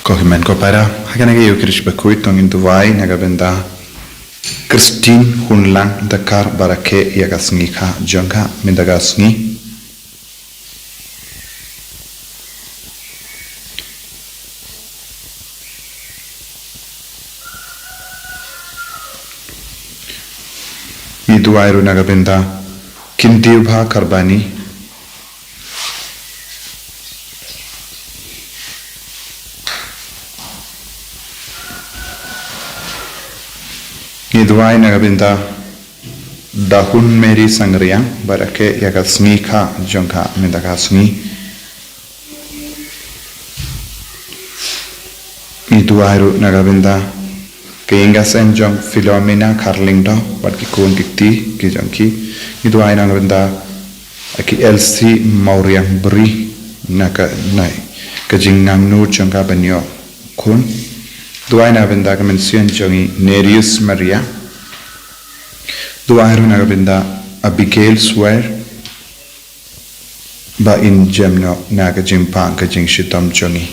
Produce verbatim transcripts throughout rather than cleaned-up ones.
Ko hynmen ko para, ha kane ka Ïewkhrist Bakhuid to ngin duwai na ka bynta Christine Hunlang Dakar ba rakhe ïa ka sngi kha jong ka mynta ka sngi. Ngi duwai ruh na ka bynta Kintiubha Kharbani. Ngi duwai na ka bynta Dahun Mary Sangriang ba rakhe ïa ka sngi kha jong ka mynta ka sngi. Ngi duwai ruh na ka bynta ka ïing ka sem jong Philomena Kharlyngdoh bad ki khun ki kti ki jong ki. Ngi duwai na ka bynta ki Elsie Mawriang Bri na ka, na ka jingangnud jong ka ban ïoh khun. Duwai na ka bynta ka mynsiem jong i Nerius Maria. Duwai ruh na ka bynta Abigail Swer ba in jem noh na ka jingpang ka jingshitom jong i.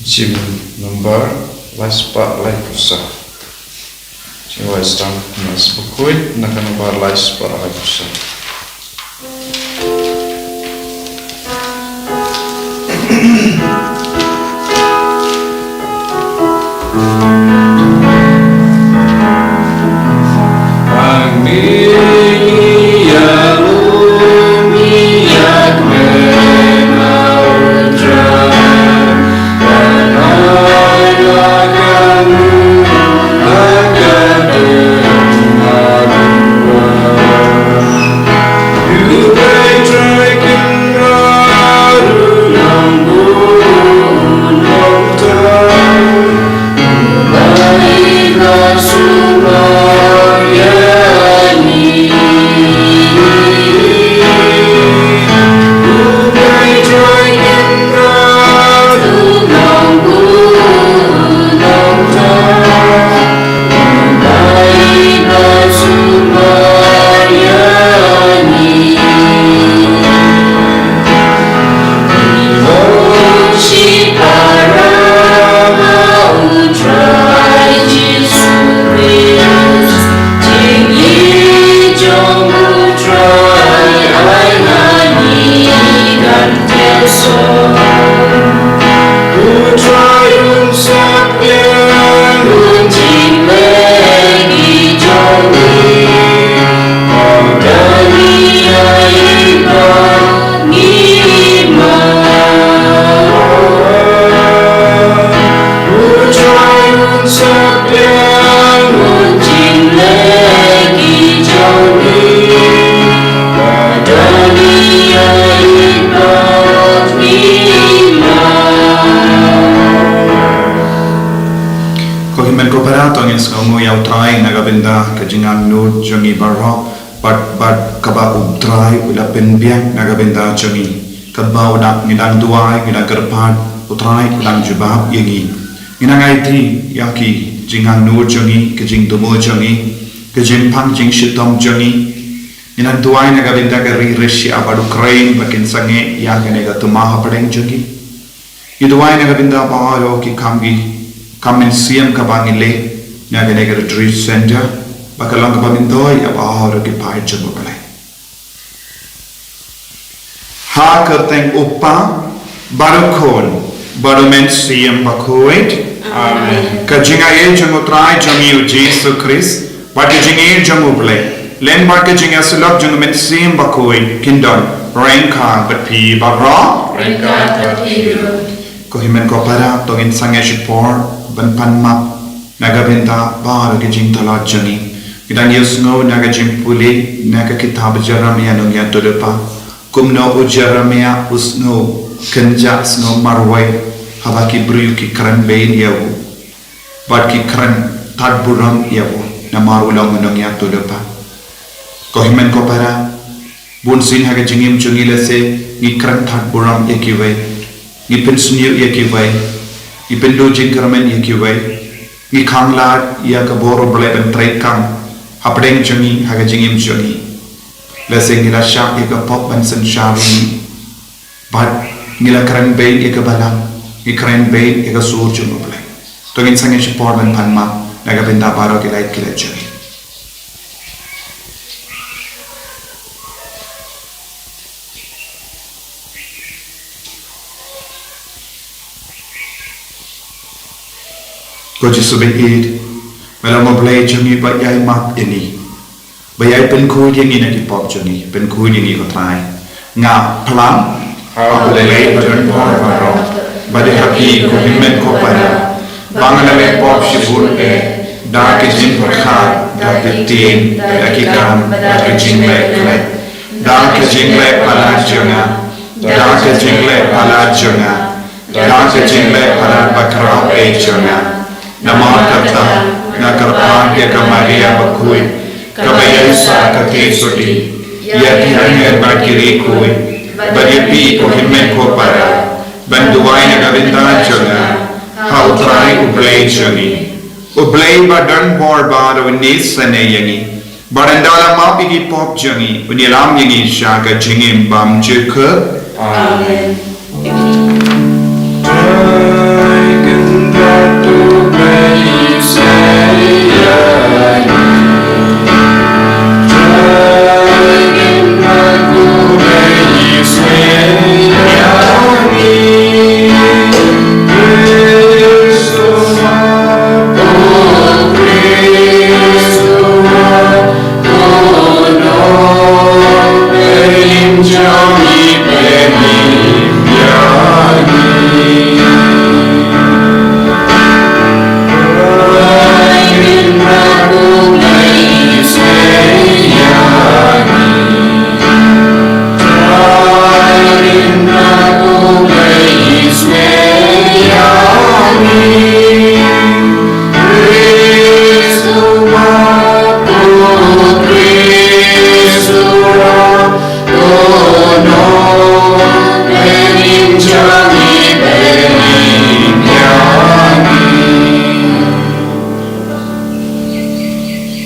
Jingmut nombar lai spah lai phew saw. Jingwai sdang na Bakhuid na ka nombar lai spah lai phew saw. Ko hynmen ko para, to ngin sngewnguh ïa U Trai na ka bynta ka jingangnud jong ngi baroh, bad, bad kaba U Trai u la pynbiang na ka bynta jong ngi. Katba u dang, ngi dang duwai, ngi dang kyrpad, U Trai u dang jubab ïa ngi. Ngi dang aiti ïa ki jingangnud jong ngi, ka jingthmu jong ngi, ka jingpang jingshitom jong ngi. Ngi dang duwai na ka bynta ka ri Russia bad Ukraine ba kin sangeh ïa kane ka thma hapdeng jong ngi. Ngi duwai na ka bynta baroh ki kam, ki kam mynsiem kaba ngi leh na kane ka retreat center, ba ka long kaba myntoi ïa baroh ki paid jong U Blei. Ha ka kyrteng U Kpa, bad U Khun, bad U Mynsiem Bakhuid. Amen. Ka jingaiei jong U Trai jong ngi U Jisu Khrist, bad ka jingïeit jong U Blei, lem bad ka jingïasyllok jong U Mynsiem Bakhuid, kin don ryngkat bad phi baroh. Ryngkat bad phi ruh. Ko hynmen ko para, to ngin sangeh shipor ban pan map na ka bynta baroh ki jingtlot jong ngi. Ngi dang ïohsngew na ka jingpule na ka kitab Jeremiah nongïathuhlypa, kumno u Jeremiah u sngew kynjah sngewmarwei haba ki briew ki kren bein ïa u, bad ki kren tad burom ïa u, namar u long u nongïathuhlypa. Ko hynmen ko para, bun sien ha ka jingim jong ngi lehse ngi kren tad burom ïa kiwei, ngi pynsniew ïa kiwei, ngi pynduh jingkyrmen ïa kiwei, ngi khang lad ïa ka bor U Blei ban treikam hapdeng jong ngi ha ka jingim jong ngi. Lehse ngi la shah ïa ka pop ban synshar ïa ngi. Bad ngi la kren bein ïa ka balang, ngi kren bein ïa ka sur jong U Blei. To ngin sangeh shipor ban pan map na ka bynta baroh ki lait ki lait jong ngi. Ko Jisu ba ïeit, me long U Blei jong ngi ba ïai map ïa ngi, ba ïai pynkhuid ïa ngi na ki pop jong ngi, pynkhuid ïa ngi ko Trai. Nga phlang ha U Blei ba don bor baroh, bad ha phi ko hynmen ko para, ba nga la leh pop shibun eh, da ka jingpyrkhat, da ka ktien, da ki kam, da ka jingleh khlem, da ka jingleh palat jong nga, da ka jingleh palat jong nga, da ka jingleh palat bakhraw eh jong nga. Namar kata nga kyrpad ïa ka Maria bakhuid, kaba ïaisah ka theisotti ïa ki angel bad ki riewkhuid, bad ïa phi ko hynmen ko para, ban duwai na ka bynta jong nga ha U Trai U Blei jong ngi. U Blei ba don bor baroh un isynei ïa ngi, bad un da la map ïa ki pop jong ngi, un ïalam ïa ngi sha ka jingim bymjukut. Amen.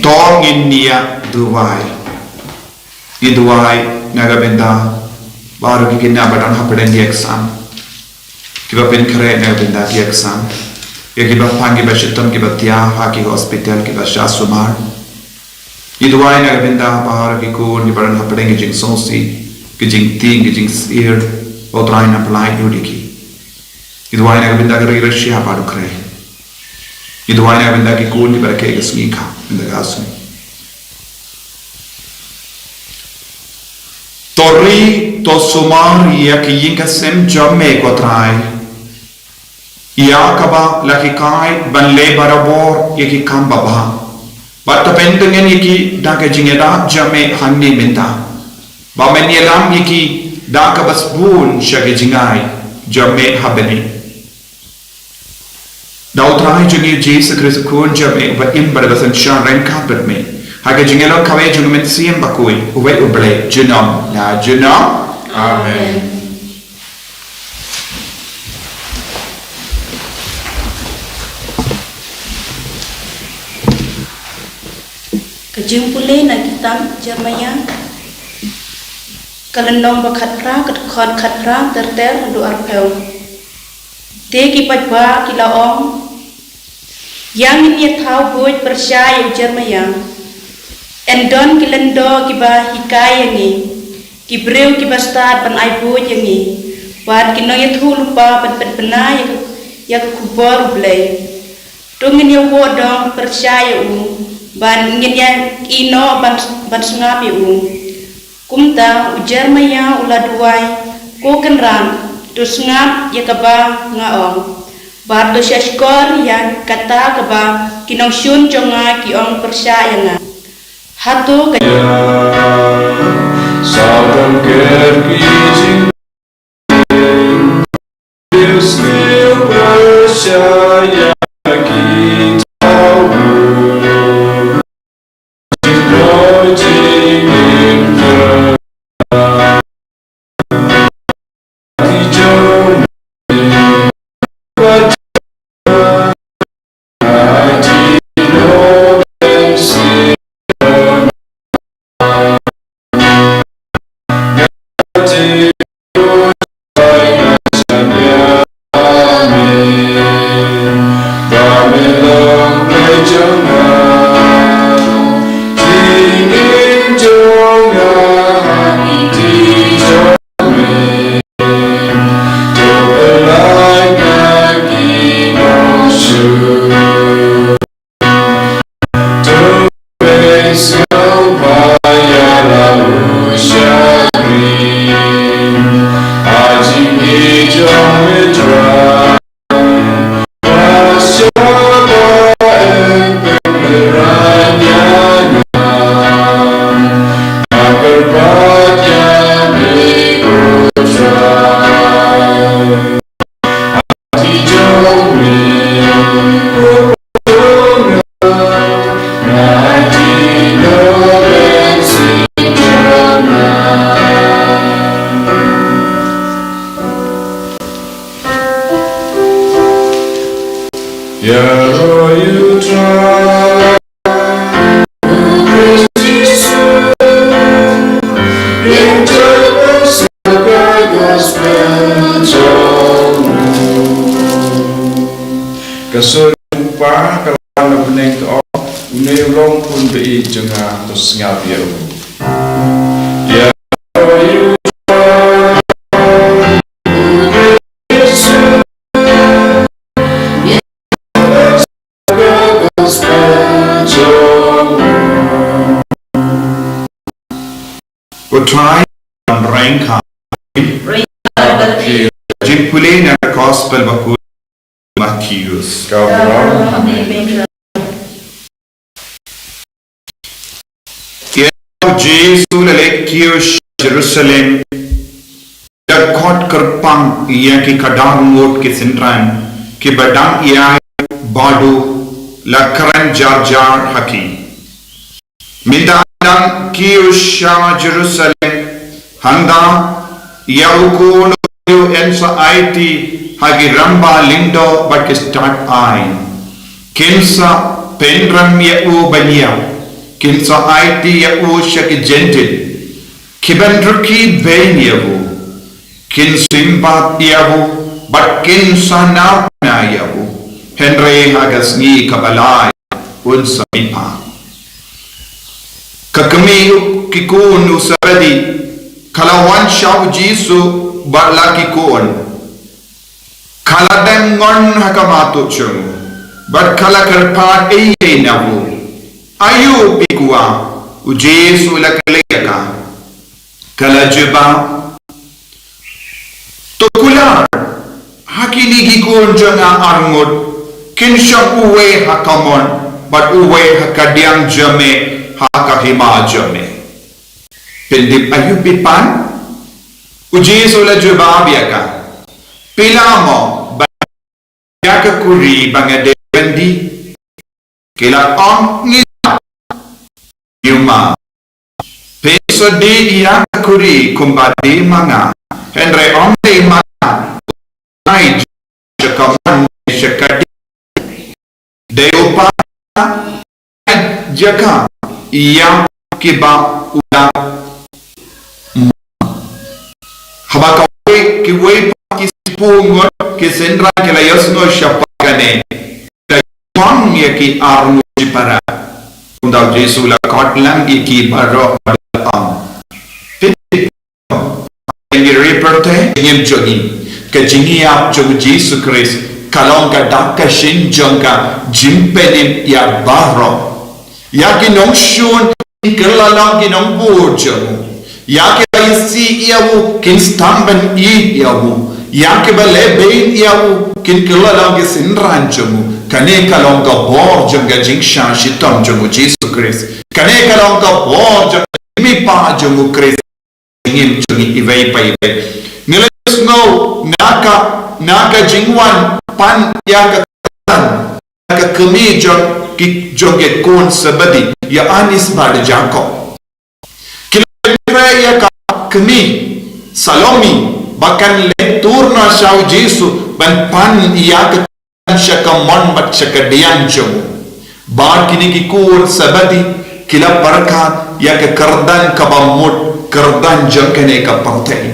To ngin ïa duwai. Ngi duwai na ka bynta baroh ki khynnah ba dang hapdeng ki exam, kiba pynkhreh na ka bynta ki exam, ïa kiba pang, kiba shitom, kiba thiah ha ki hospital, kiba shah sumar. Ngi duwai na ka bynta baroh ki khun kiba dang hapdeng ki jingsngewsih, ki jingtieng, ki jingsyier. Ko Trai, nang pynlait ïa ki. Ngi duwai na ka bynta ka ri Russia baroh khreh. Ngi duwai na ka bynta ki khun kiba rakhe ka sngi ka bynta ka sngi. To ri, to sumar ïa ki ïing ki sem jong me, ko Trai, ïa kaba la hikai ban leh barabor ïa ki kam babha. Bad to pyntngen ïa ki da ka jingïada jong me hangne mynta, ba men ïalam ïa ki da kaba sbun sha ka jingai jong me ha bneng. Da U Trai jong ngi U Jisu Khrist, U Khun jong me uba im bad uba synshar ryngkat bad me, ha ka jingïaroh kawei jong U Mynsiem Bakhuid, uwei U Blei, junom la junom. Amen. Ka jingpule na kitab Jeremaïah, ka lynnong ba khatphra, ka dkhot khatphra ter ter haduh arphew. Te ki paidbah ki la ong, ïa ngin ïa thaw buit pyrshah ïa u Jeremaïah. Yn don ki lyngdoh kiba hikai ïa ngi, ki briew kiba stad ban ai buit ïa ngi, bad ki nongïathuhlypa ban pynbna ïa ka, ïa ka khubor U Blei. To ngin ïa wad dong pyrshah ïa u, bad ngin ïa ïehnoh ban, ban sngap ïa u. Kumta u Jeremaïah u la duwai, ko Kynrad, to sngap ïa kaba nga ong, bad to shahshkor ïa kata kaba ki nongshun jong nga ki ong pyrshah ïa nga. Hato ka Sa dang ker ki jing Ka sur u Kpa ka la wan na bneng, ka ong, une u long u khun ba ïeit jong nga, to sngap ïa u. Ïa U Trai ban reng ha jingpule na ka Gospel bakhuid Mathaios. Ka Ïa u Jisu la leit kiew sha Jerusalem, da khot kyrpang ïa ki khadar ngut ki synran kiba dang ïai badu, la kren jar jar ha ki. Mynta dang kiew sha Jerusalem, hangta ïa u khun u briew yn sa aiti ha ki rangbah lyngdoh bad ki stad aiñ. Kin sa pynrem ïa u ban ïap, kin sa aiti ïa u sha ki Jentil. Ki ban rkhie beiñ ïa u, kin sngewbha ïa u, bad kin sa narphna ïa u. Hynrei ha ka sngi kaba lai un sa mihpat. Ka kmie ki khun u Sebedi ka la wan sha u Jisu bad la ki khun. Ka la dem ngon ha ka matut jong u bad ka la kyrpad ei ei na u. Aïu phi kwah? U Jisu u la kylli ïa ka. Ka la jubab, to kular ha kine ki khun jong nga ar ngut, kin shong uwei ha ka mon bad uwei ha ka diang jong me ha ka hima jong me. Pyndep aïu phi pan? U Jisu u la jubab ïa ka, phi lah mo ban ïa ka kurim ba nga dei ban die? Ki la ong, ngi lah. Ïa ma, phin sa die ïa ka kurim kumba die ma nga. Hynrei ym dei ma nga uba ai jaka mon ne jaka die. Dei u Kpa, jaka ïa kiba u la. Haba kawei kiwei pat ki shiphew ngut ki synran ki la ïohsngew shaphang kane, ki la pang ïa ki ar ngut shipara. Kumta u Jisu u la khot lang ïa ki baroh bad u la ong, phi tip, ngi ri pyrthei, jingim jong ngi, ka jingïap jong u Jisu Khrist ka long ka dak ka shin jong ka jingpynim ïa baroh. Ïa ki nongshun kin kylla long ki nongbud jong u. Ïa kiba isih ïa u kin sdang ban ïeit ïa u. Ïa kiba leh beiñ ïa u kin kylla long ki synran jong u. Kane ka long ka bor jong ka jingshah shitom jong u Jisu Khrist. Kane ka long ka bor jong ka jingmihpat jong u Khrist. Jingim jong ngi iwei pa iwei. Ngi la ïohsngew na ka, na ka jingwan pan ïa ka kyrdan, na ka kmie jong ki, jong ki khun Sebedi, ïa Ïoannis bad Jakob. Ki la kynrei ïa ka kmie Salome ba kan leit tur noh sha u Jisu ban pan ïa ka sha ka mon bad sha ka diang jong u. Bad kine ki khun Sebedi ki la pyrkhat ïa ka kyrdan kaba mut, kyrdan jong kane ka pyrthei.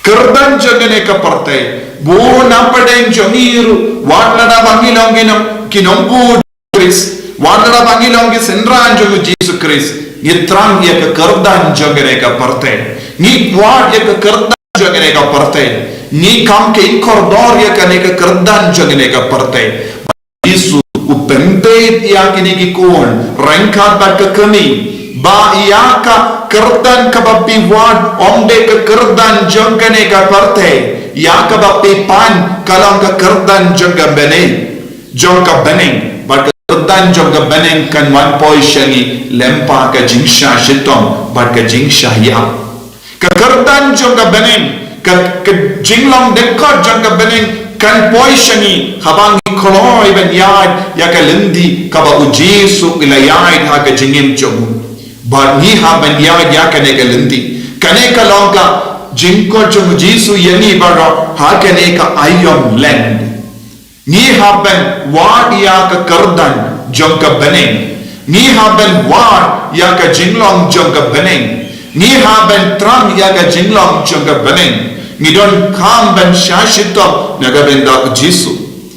Kyrdan jong kane ka pyrthei. Bun na pdeng jong ngi ruh, wat lada ba ngi long ki nong, ki nongbud Khrist, wat lada ba ngi long ki synran jong u Jisu Khrist, ngi thrang ïa ka kyrdan jong kane ka pyrthei. Ngi kwah ïa ka kyrdan jong kane ka pyrthei. Ngi kham khein kordor ïa kane ka kyrdan jong kane ka pyrthei. Jisu u pynbeit ïa kine ki khun ryngkat bad ka kmie. Ba ïa ka kyrdan kaba phi wad, ym dei ka kyrdan jong kane ka pyrthei. Ïa kaba phi pan ka long ka kyrdan jong ka bneng. Jong ka bneng. Bad ka kyrdan jong ka bneng kan wan poi sha ngi lyngba ka jingshah shitom bad ka jingshah ïap. Ka kyrdan jong ka bneng, ka, ka jinglong dkhot jong ka bneng kan poi sha ngi haba ngi kloi ban ïaid ïa ka lynti kaba U Jisu u la ïaid ha ka jingim jong u. Bad ngi hap ban ïaid ïa kane ka lynti. Kane ka long ka jingkor jong U Jisu ïa ngi baroh ha kane ka aïom leng. Ngi hap ban wad ïa ka kyrdan jong ka bneng. Ngi hap ban wad ïa ka jinglong jong ka bneng. Ngi hap ban thrang ïa ka jinglong jong ka bneng. Ngi donkam ban shah shitom na ka bynta U Jisu.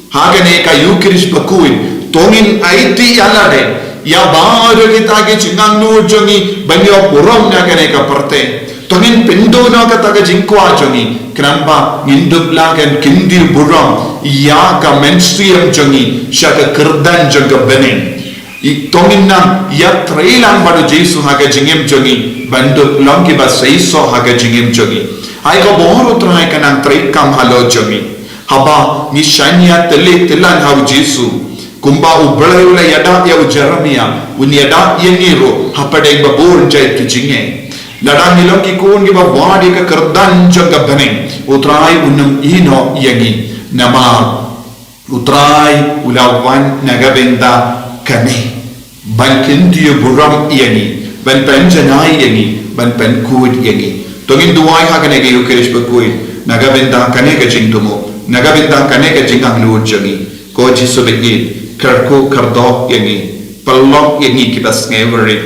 Ha kane ka Ïukharist bakhuid, to ngin aiti ïa lade ïa baroh kita ki jingangnud jong ngi ban ïoh burom na kane ka pyrthei. To ngin pynduh noh kata ka jingkwah jong ngi, khnang ba ngin dup lah ban kyntiew burom ïa ka mynsiem jong ngi sha ka kyrdan jong ka bneng. To ngin nang ïatrei lang bad U Jisu ha ka jingim jong ngi, ban dup long kiba seisoh ha ka jingim jong ngi. Ai ka bor U Trai kan nang treikam halor jong ngi. Haba ngi shaniah tylli tyllan ha U Jisu, kumba U Blei u la ïada ïa u Jeremiah, un ïada ïa ngi ruh hapdeng ba bun jait ki jingeh. Lada ngi long ki khun kiba wad ïa ka kyrdan jong ka bneng, U Trai un ym ïehnoh ïa ngi. Namar U Trai u la wan na ka bynta kane. Ban kyntiew burom ïa ngi, ban pynjanai ïa ngi, ban pynkhuid ïa ngi. To ngin duwai ha kane ka Ïukharist bakhuid, na ka bynta kane ka jingthmu, na ka bynta kane ka jingangnud jong ngi. Ko Jisu baieit, kyrkhu kyrdoh ïa ngi, pynlong ïa ngi kiba sngewrit.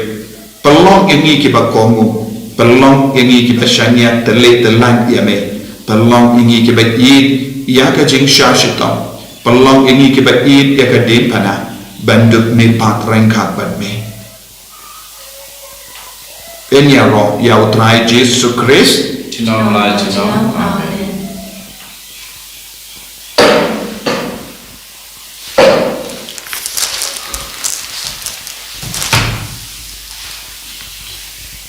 Pynlong ïa ngi kiba kohnguh, pynlong ïa ngi kiba shaniah tylli tyllan ïa me, pynlong ïa ngi kiba ïeit ïa ka jingshah shitom, pynlong ïa ngi kiba ïeit ïa ka diengphna, ban dup mihpat ryngkat bad me. Ngin ïaroh ïa U Trai Jisu Khrist. Junom la junom. Amen.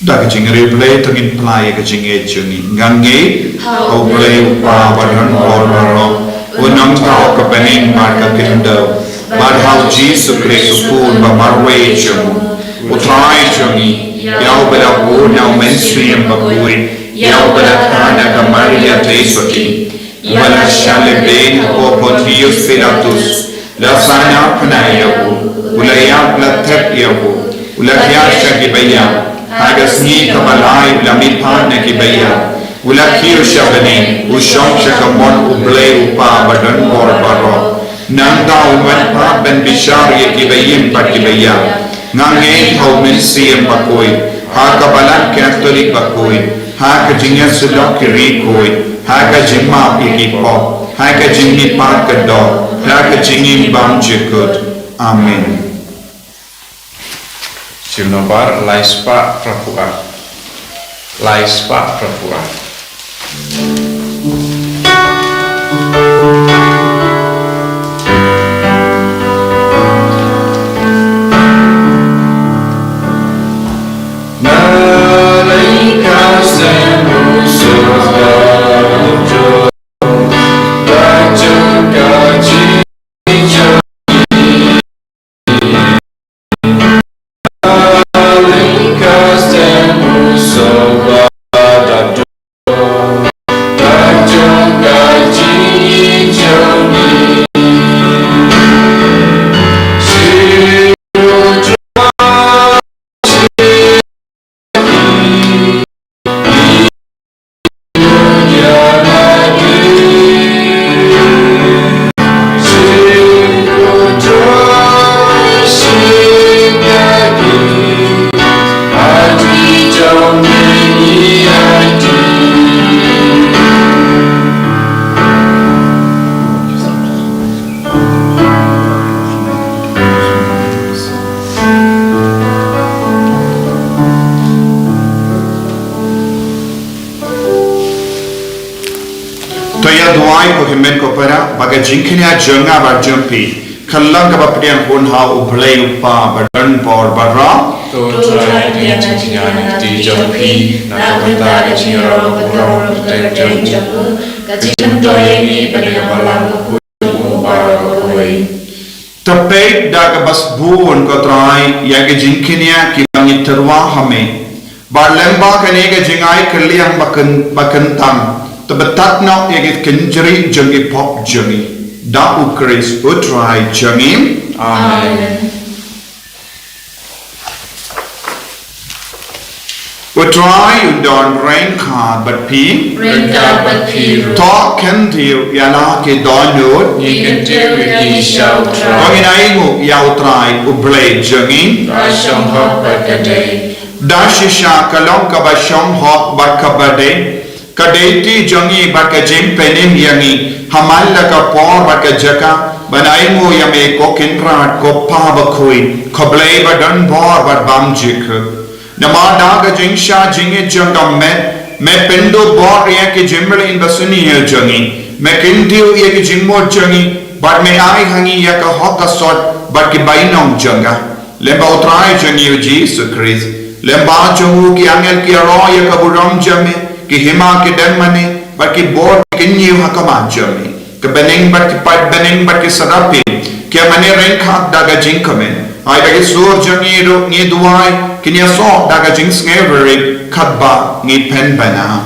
Da ka jingriewblei to ngin pynlait ïa ka jingngeit jong ngi. Nga ngeit ha U Blei U Kpa badonbor baroh, u nongthaw ka bneng bad ka khyndew, bad ha U Jisu Khrist u Khun ba marwei jong u, U Trai jong ngi, ïa uba la bud na U Mynsiem Bakhuid, ïa uba la kha na ka Maria Theisotti, uba la shah lehbeiñ hapoh Pontius Pilatus, la sahnarphna ïa u, u la ïap, la thep ïa u, u la thiah sha kiba ïap, ha ka sngi kaba lai u la mihpat na kiba ïap, u la kiew sha bneng, u shong sha ka mon U Blei U Kpa badonbor baroh. Nangta un wan pat ban bishar ïa kiba im bad kiba ïap. Nga ngeit ha U Mynsiem Bakhuid, ha ka Balang Katholik bakhuid, ha ka jingïasyllok ki ri khuid, ha ka jingmap ïa ki pop, ha ka jingmihpat ka doh, ha ka jingim bymjukut. Amen. Junom bar, lai spah phra phew ar. Lai spah phra phew ar. To ïa duwai ko hynmen ko para, ba ka jingkñia jong nga bad jong phi kan long kaba pdiang hun ha U Blei U Kpa badonbor baroh. To Trai, pdiang jingkñia na ka kti jong phi, na ka bynta ka jingïaroh baroh ka kyrteng jong u, ka jingmyntoi ïa ngi bad ïa ka balang bakhuid jong u baroh kawei. To peit da kaba sbun, ko Trai, ïa ka jingkñia kiba ngi tyrwa ha me, bad lyngba kane ka jingai kylliang ba kyn-, ba kyntang, to batai noh ïa ka kynjri jong ki pop jong ngi. Da U Khrist U Trai jong ngi. Amen. Amen. U Trai un don ryngkat bad phi. Ryngkat bad phi ruh. To kyntiew ïa la ki dohnud. Ngi kyntiew ïa ki sha U Trai. To ngin ainguh ïa U Trai U Blei jong ngi. Ka shong hok bad ka dei. Da shisha ka long kaba shong hok bad kaba dei. Ka dei kti jong ngi bad ka jingpynim ïa ngi ha man la ka por bad ka jaka ban ainguh ïa me, ko Kynrad, ko Pa bakhuid, ko Blei ba don bor bad bym jukut. Namar da ka jingshah jingit jong ka met, me pynduh bor ïa ki jingmlien ba sniew jong ngi, me kyntiew ïa ki jingmut jong ngi, bad me ai ha ngi ïa ka hok ka sot bad ki bainong jong ka. Lyngba U Trai jong ngi U Jisu Khrist, lyngba jong u ki angel ki ïaroh ïa ka burom jong me, ki hima ki dem mane, bad ki bor ki kynñiew ha khmat jong me. Ki bneng bad ki paid bneng bad ki serapim ki ïa mane ryngkat da ka jingkmen. Ai ba ki sur jong ngi ruh ngi duwai kin ïasoh da ka jingsngewrit katba ngi pynbna.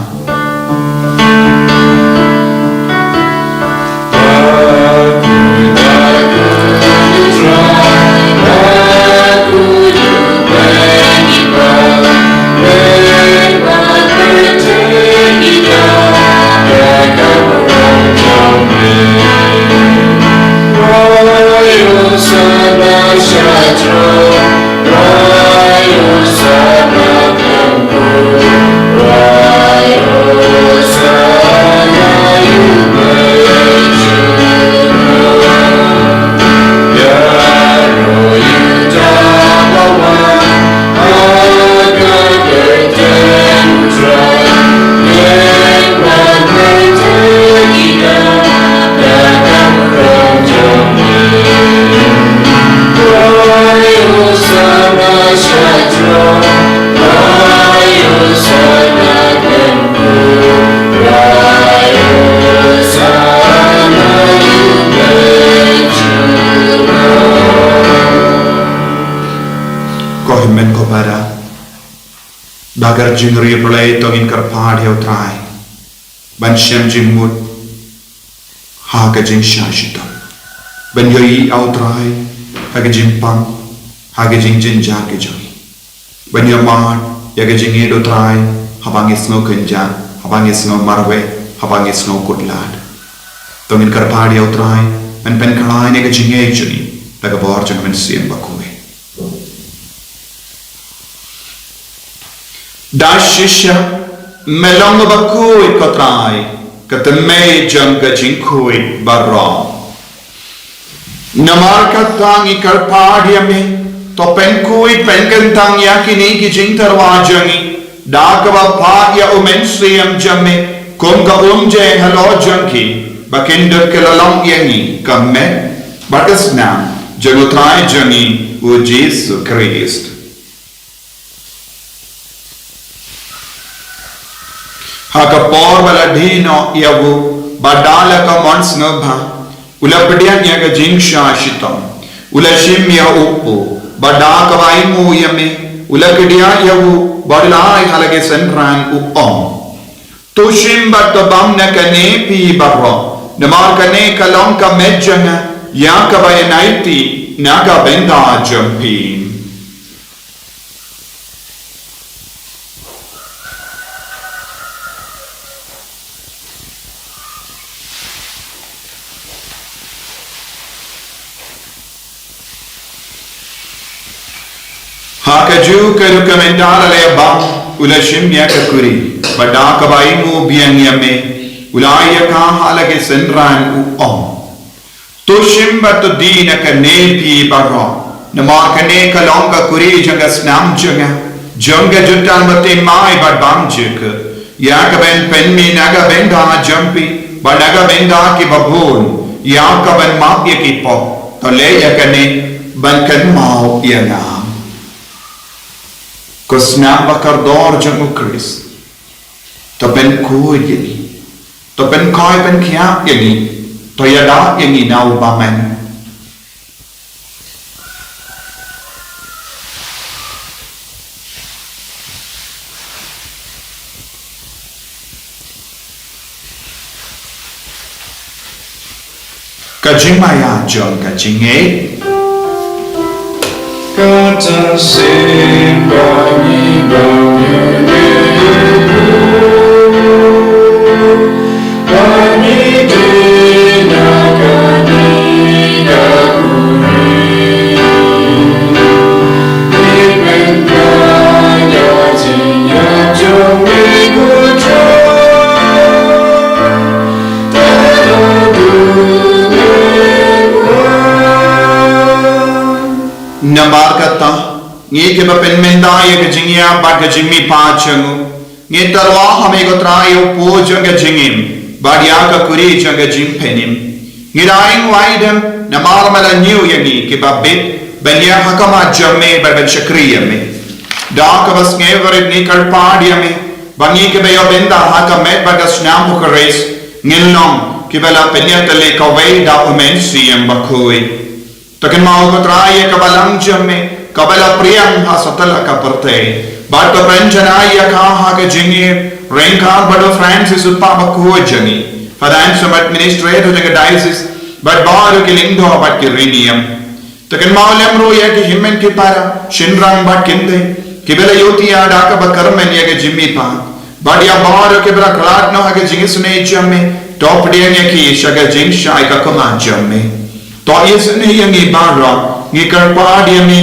Ko hynmen ko para, da ka jingriewblei to ngin kyrpad ïa U Trai ban shem jingmut ha ka jingshah shitom, ban ïohi ïa U Trai ha ka jingpang, ha ka jingjynjar ka jong ngi, ban ïa mad ïa ka jingïeit U Trai haba ngi sngew kynjah, haba ngi sngew marwei, haba ngi sngew kut lad. To ngin kyrpad ïa U Trai ban pynkhlaiñ ïa ka jingïeit jong ngi da ka bor jong ka Mynsiem Bakhuid. Da shisha me long bakhuid, ko Trai, ka tnat jong ka jingkhuid baroh. Namar kata ngi kyrpad ïa me, to pynkhuid pynkyntang ïa kine ki jingtyrwa jong ngi da kaba phah ïa U Mynsiem jong me kum ka umjai halor jong ki, ba kin dep kylla long ïa ngi ka met bad ka snam jong U Trai jong ngi U Jisu Khrist. Ha ka por ba la die noh ïa u, bad da la ka mon sngewbha, u la pdiang ïa ka jingshah shitom, u la shim ïa u kpu, bad da kaba ainguh ïa me, u la kdiah ïa u, bad u la ai ha la ki synran, u ong: To shim bad to bam na kane phi baroh, namar kane ka long ka met jong nga, ïa kaba ïa aiti na ka bynta jong phi. Ha kajuh ka rukom mynta la leh bam, u la shim ïa ka kuri, bad da kaba ainguh biang ïa me, u la ai ïa ka ha la ki synran, u ong: To shim bad to die na kane phi baroh, namar kane ka long ka kuri jong ka snam jong nga, jong ka jutang ba thymmai bad bymjukut, ïa kaban pynmih na ka bynta jong phi bad na ka bynta kiba bun, ïa kaban map ïa ki pop. To leh ïa kane ban kynmaw ïa nga. Ko snam ba kordor jong U Khrist, to pynkhuid ïa ngi, to pynkhuid pynkhiah ïa ngi, to ïada ïa ngi na u bymman. Ka jingmaïa jong ka jingngeit. Kata sing ba ngi ba ngi ba ngi dei na ka ngi ka kuri. Namar kata, ngi kiba pynmynta ïa ka jingïap bad ka jingmihpat jong u, ngi tyrwa ha me ko Trai ïa u pud jong ka jingim bad ïa ka kuri jong ka jingpynim. Ngi da ïeng wai dem namar me la ñiew ïa ngi kiba bit ban ïeng ha khmat jong me bad ban shakri ïa me. Da kaba sngewrit ngi kyrpad ïa me ba ngi kiba ïoh bynta ha ka met bad ka snam U Khrist, ngin long kiba la pynïatylli kawei da U Mynsiem Bakhuid. To kynmaw ko Trai ïa ka balang jong me kaba la pdiang ha satlak ka pyrthei, bad to pynjanai ïa ka ha ka jingïeit ryngkat bad u Francis u Pape bakhuid jong ngi, Father Anselm administrator jong ka diocese, bad baroh ki lyngdoh bad ki rynïeng. To kynmaw lem ruh ïa ki hynmen ki para, shynrang bad kynthei kiba la ïohthiah da kaba kyrmen ïa ka jingmihpat, bad ïa baroh kiba la khlad noh ha ka jingisynei jong me, to pdiang ïa ki sha ka jingshai ka khmat jong me. To isynei ïa ngi baroh, ngi kyrpad ïa me.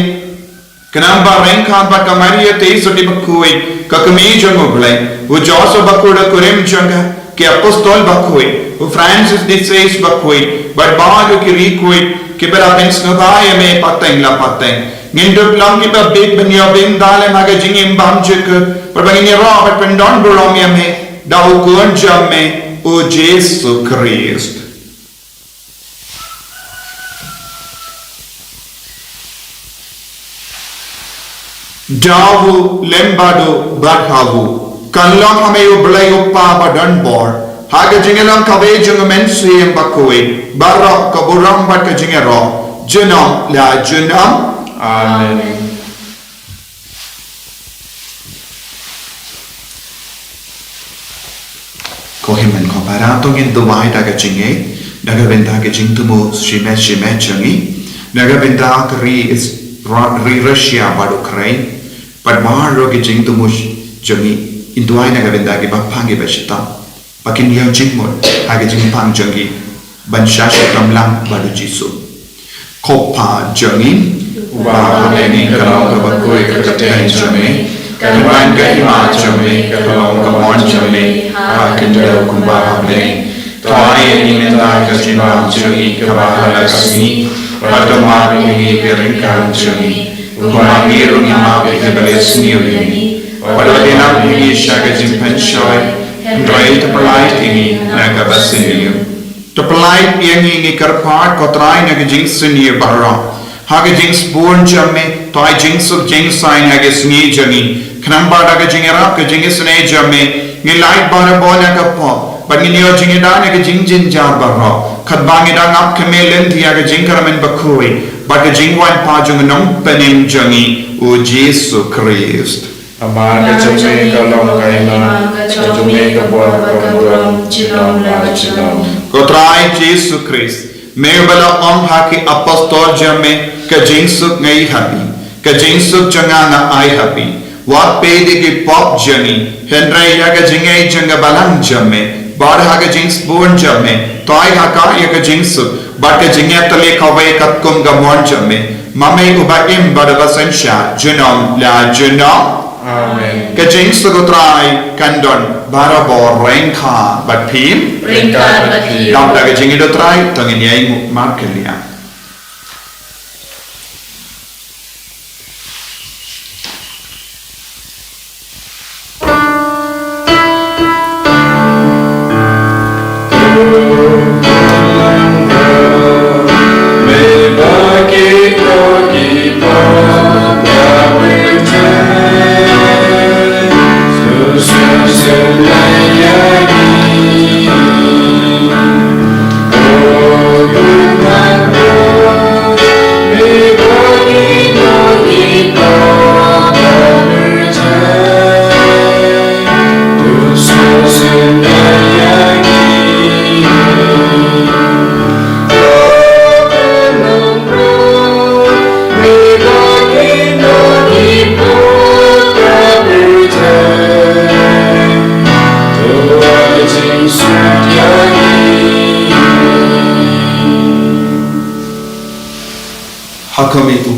Khnang ba ryngkat bad ka Maria Theisotti bakhuid, ka kmie jong U Blei, u Joseph bakhuid, u kurim jong ka, ki apostol bakhuid, u Francis de Sales bakhuid, bad baroh ki riewkhuid kiba la pynsngewbha ïa me pateng la pateng, ngin dup long kiba bit ban ïoh bynta lem ha ka jingim bymjukut, bad ba ngin ïaroh bad pyndon burom ïa me da u Khun jong me, u Jisu Khrist. Da u lem bad u bad ha u. Kan long ha me U Blei U Kpa badonbor, ha ka jingïalam kawei jong U Mynsiem Bakhuid, baroh ka burom bad ka jingïaroh junom la junom. Amen. Ko hynmen ko para, to ngin duwai da ka jingngeit na ka bynta ka jingthmu shimet shimet jong ngi, na ka bynta ka ri Is-, Ra-, ri Russia bad Ukraine, bad baroh ka jingthmu sh-, jong ngi. Ngin duwai na ka bynta kiba pang kiba shitom, ba kin ïoh jingmut ha ka jingpang jong ngi ban shah shitom lang bad U Jisu. Ko Kpa jong ngi uba ha bneng, ka long kaba khuid ka kyrteng jong me, ka don ka hima jong me, ka long ka mon jong me ha khyndew kumba ha bneng. To ai ïa ngi mynta ka jingbam jong ngi kaba ha la ka sngi, bad to map ïa ngi ki ryngkat jong ngi, kumba ngi ruh ngi map ïa kiba ïasniew ïa ngi. Bad to ïalam ïa ngi sha ka jingpynshoi, hynrei to pyllait ïa ngi na kaba sniew. To pyllait ïa ngi, ngi kyrpad ko Trai, na ka jingsniew baroh. Ha ka jingsbun jong me, to ai jingsuk jingsaiñ ha ka sngi jong ngi, khnang ba da ka jingïarap ka jingisynei jong me, ngin lait barabor na ka pop, bad ngin ïoh jingïada na ka jingjynjar baroh, katba ngi dang ap kmie lynti ha ka jingkyrmen bakhuid bad ka jingwan pat jong u Nongpynim jong ngi, U Jisu Khrist. Namar ka jong me ka long ka hima, ka jong me ka bor bad ka burom junom la junom. Ko Trai Jisu Khrist, me uba la ong ha ki apostol jong me, ka jingsuk nga ai ha phi, ka jingsuk jong nga nga ai ha phi. Wat peit ïa ki pop jong ngi, hynrei ïa ka jingngeit jong ka balang jong me. Bad ha ka jingsbun jong me, to ai ha ka ïa ka jingsuk bad ka jingïatylli kawei katkum ka mon jong me, ma me uba im bad uba synshar junom la junom. Amen. Ka jingsuk U Trai kan don barabor ryngkat bad phi. Ryngkat bad phi. Dap da ka jingïeit U Trai, to ngin ïainguh markylliang.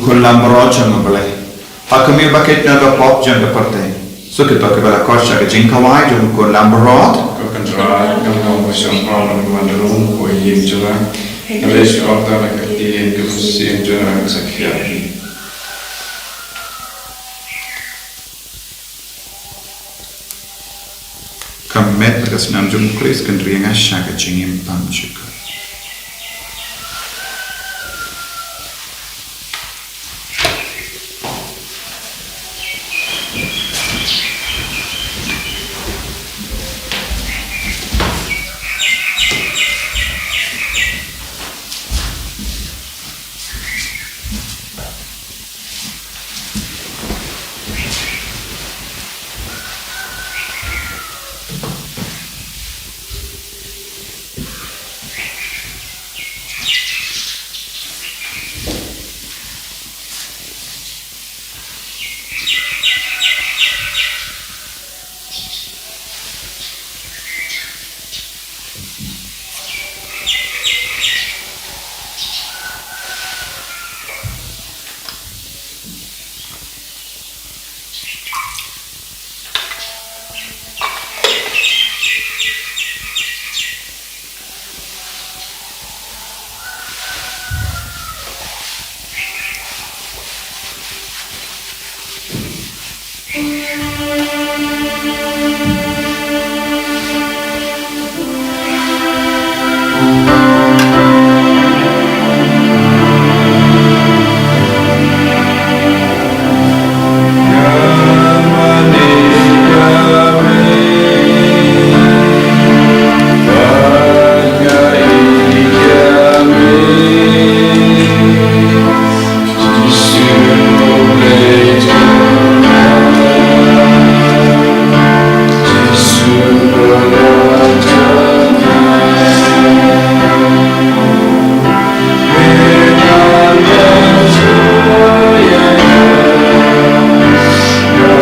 Khun lambrot jong U Blei. Ha khmih bakit na ka pop jong ka pyrthei. Suk ito kiba la koit sha ka jingkhawai jong u khun lambrot. Ka kynrad ka ngam ka shong pam ka mandrum ko yin jong nga. Ka lei shi okta na ka ktien ka mynsiem jong nga ka sakhiat. Ka met ka snam jong u Khrist kan ri nga sha ka jingim pam jong ka.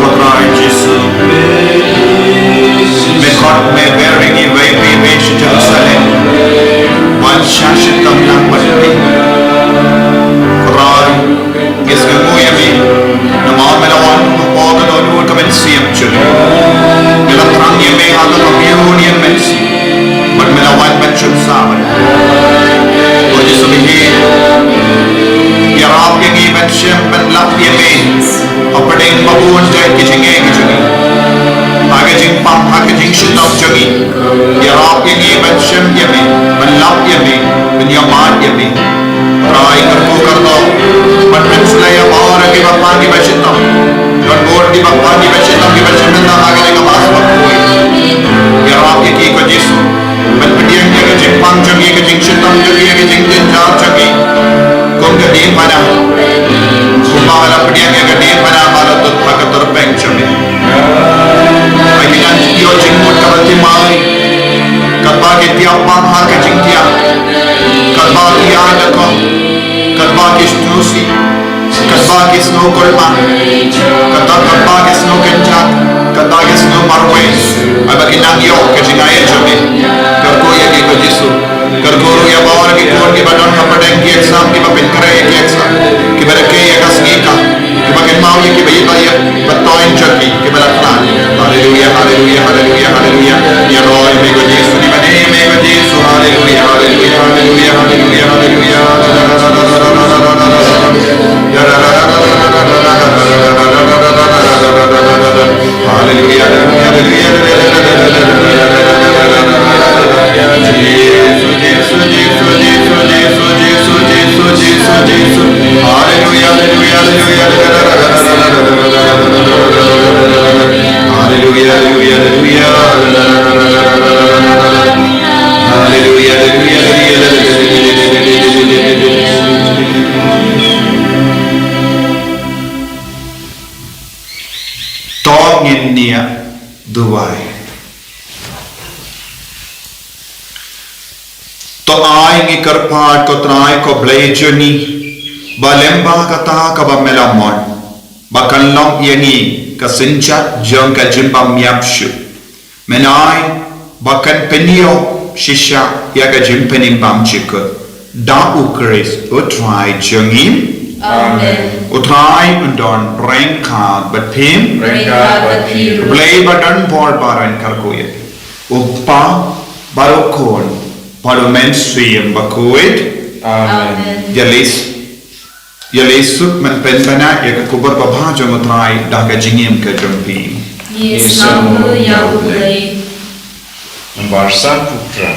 Ko Trai Jisu, me khot me ber ïa ngi iwei pa iwei sha Jerusalem ban shah shitom lang bad phi. Ko Trai, ngi sngewnguh ïa me namar me la wan hapoh ka dohnud ka mynsiem jong ngi. Me la thrang ïa me ha ka kmie u niam mynsiem bad me la wan ban shong sah bad ngi. Ko Jisu, me hi ïarap ïa ngi ban shem ban lap ïa me hapdeng ba bun jait ki jingeh ki jingeh. Ha ka jingpang, ha ka jingshitom jong ngi, ïarap ïa ngi ban shem ïa me, ban lap ïa me, ban ïa mad ïa me. Trai, kyrkhu kyrdoh ban pynsleh ïa baroh kiba pang kiba shitom. Don bun kiba pang kiba shitom kiba shem bynta ha kane ka bas ba poi. Ïarap ïa ki ko Jisu. Ban pdiang ïa ka jingpang jong ngi, ka jingshitom jong ngi, ka jingjynjar jong ngi. Kum ka diengphna. Kumba ka la pdiang ïa ka diengphna ba la tut ha ka tyrpeng jong ngi. Ai ki nang ïoh jingmut kaba thymmai. Katba ki tiap bang ha ka jingtiap. Katba ki ïa da ko. Katba ki sngewsih. Katba ki sngew kulmar, kata katba ki sngew kynjat, kata ki sngew marwei, haba ki nang ïoh ka jingai jong me. Kyrkhu ïa ki ko Jisu. Kyrkhu ruh ïa baroh ki khun kiba don hapdeng ki exam, kiba pynkhreh ïa ki exam, kiba da kei ïa ka sngi ka, kiba kynmaw ïa kiba ïeit ba ïeit, ba toiñ jong ki, kiba la khlad. Haleluya, haleluya, haleluya, haleluya. Ïaroh ïa me ko Jisu, ïa me ko Jisu. Haleluya, haleluya, haleluya, haleluya, haleluya. Haleluya, haleluya, haleluya. Haleluya, haleluya, haleluya. To ngin ïa duwai. To ai ngi kyrpad ko Trai ko Blei jong ngi, ba lyngba kata kaba me la mon, ba kan long ïa ngi ka synjat jong ka jingbym ïap shuh. Men ai ba kan pynïoh shisha ïa ka jingpynim bymjukut. Da U Khrist U Trai jong ngi. Amen. U Trai un don ryngkat bad phi. Ryngkat bad phi ruh. Blei ba don bor baroh un kyrkhu ïa phi. U Kpa bad u Khun bad u Mynsiem Bakhuid. Amen. Ïa lei, ïa lei suk men pynbna ïa ka khubor babha jong u Trai da ka jingim ka jong phi. Ngi sngewbha ïa u Blei. Nambar sanphew phra.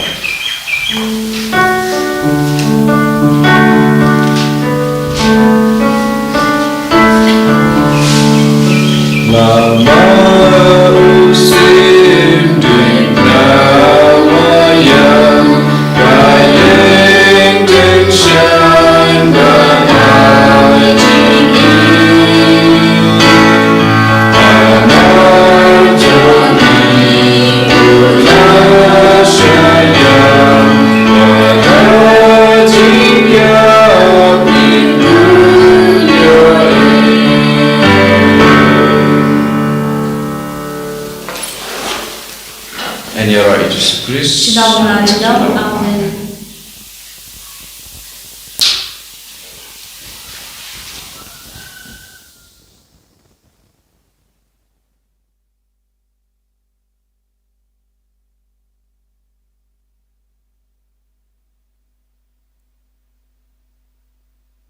Yn ïaroh ïa Jisu Khrist. Sha u Trai. Amen.